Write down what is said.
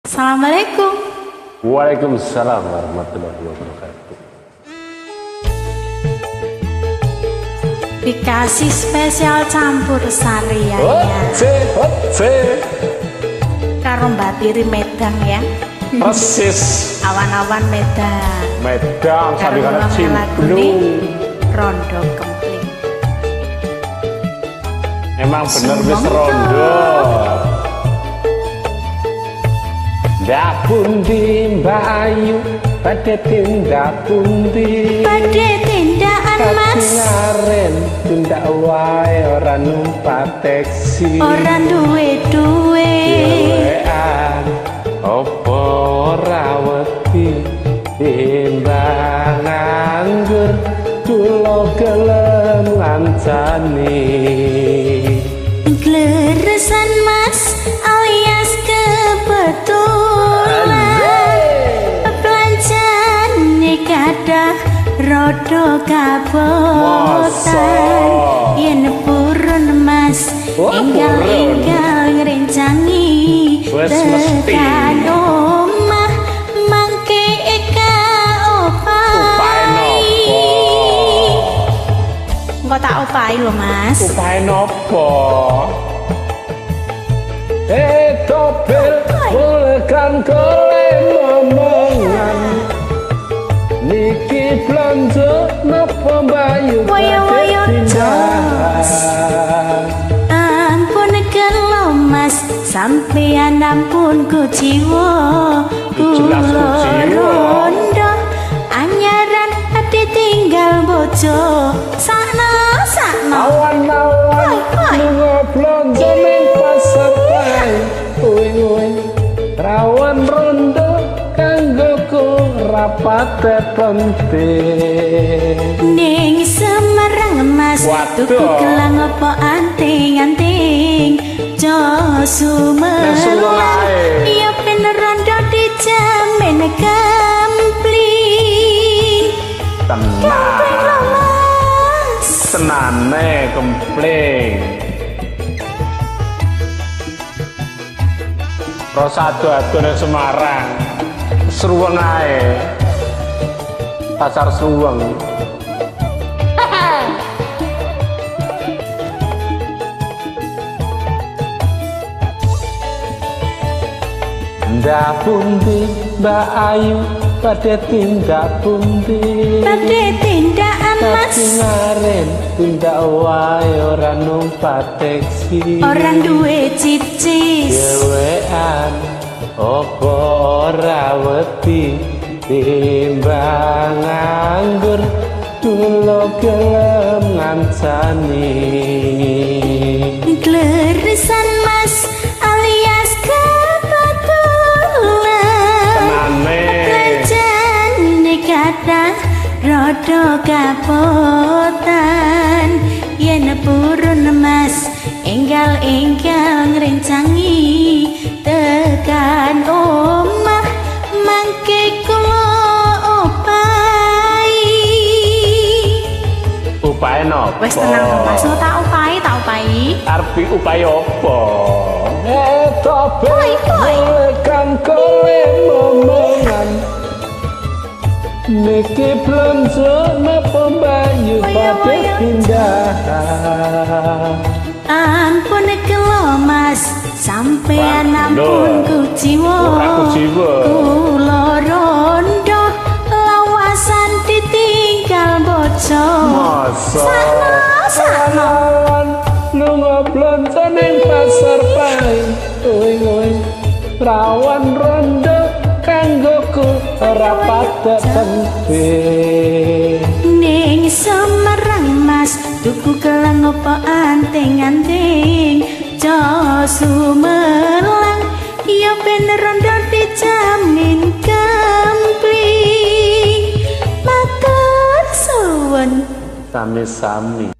Assalamualaikum. Waalaikumsalam warahmatullahi wabarakatuh. Dikasih spesial campur sari ya. Oce, oce. Karo Mbatiri Medang ya. Persis. Awan-awan Medang. Medang sambil kana cimblung. Rondo kempling. Emang bener wis rondo. Ndak pundi Mbak Ayu badhe tindak pundi? Badhe tindakan Mas. Karen tindak wae ora numpak taksi. Ora duwe duwe. Dhewean opo ora wedi timbang nganggur kula gelem ngancani. Gleresan Mas alias kebetulan belanjane kathah rada kabotan yen purun Mas enggal-enggal ngrencangi tekan omah mangke kaopahi. Engko tak opahi lho Mas. Opahe nopo? Topel kan kole momongan niki blonjo napa mbayu waya-waya jos. Ampun gelo Mas, sampeyan ampun kuciwa kula rondo anyaran ditinggal bojo sakno sakno awan-awan lunga blonjo ning pasar kae uing-uing rawan rondo kanggo ku rapate penting ning Semarang Mas tuku gelang apa anting-anting jo sumelang ya ben rondo dijamin kempling. Tenang Mas, senane kempling. Rasa ado-ado nang Semarang. Sruweng ae. Pasar Sruweng. Ndak pundi Mbak Ayu badhe tindak pundi? Badhe tindakan Mas. Karen tindak wae ora numpak taksi. Ora duwe cicis. Dhewean opo ora wedi timbang nganggur kula gelem ngancani. Gleresan Mas alias kebetulan. Tenane. Belanjane kathah rada kapotan yen purun Mas enggal-enggal ngrencangi tekan omah mangke kula opahi. Upahe napa? Wis tenang to Mas, tak opahi, tak opahi. Arep upahe apa? Topel kan kowe momongan niki blonjo napa mbayu badhe pindah. Ampun gelo Mas, sampeyan ampun kuciwa. Kula rondo lawasan ditinggal bojo. Masa sakno lunga blonjo ning pasar pae uing-uing rawan rondo kanggo ku ora patek penting. Ning Semarang Mas tuku gelang apa anting-anting jo sumelang ya ben rondo dijamin kempling. Matur suwun. Sami-sami.